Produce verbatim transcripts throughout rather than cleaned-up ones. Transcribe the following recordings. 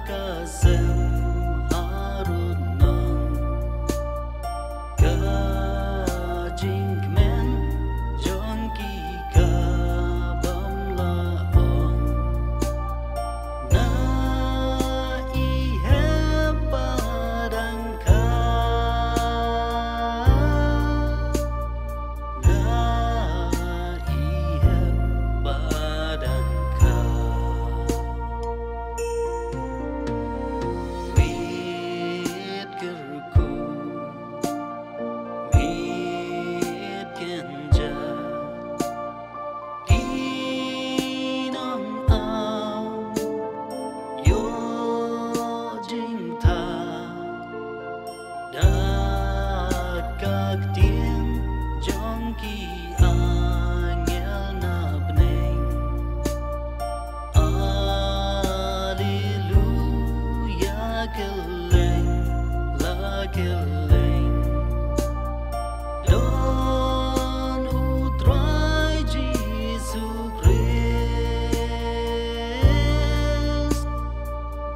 Ka sem harud nong ka jingkmen jong ki ka bym la ong. Na i hep ba dang kha. Na i hep ba dang kha. Miet kyrkhu, miet kynja, ki nong aw ïoh jingtha. Da ka ktien jong ki angel na bneng. Alleluia, kylleng la kylleng. Don U Trai Jisu Khrist.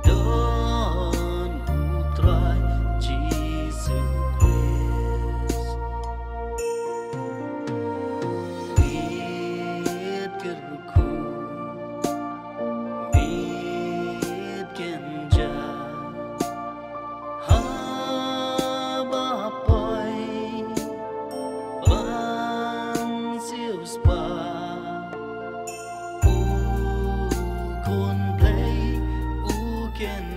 Don U Trai Jisu Khrist. Miet kyrkhu, miet kynja, haba poi ban siewspah, U Khun Blei u kyn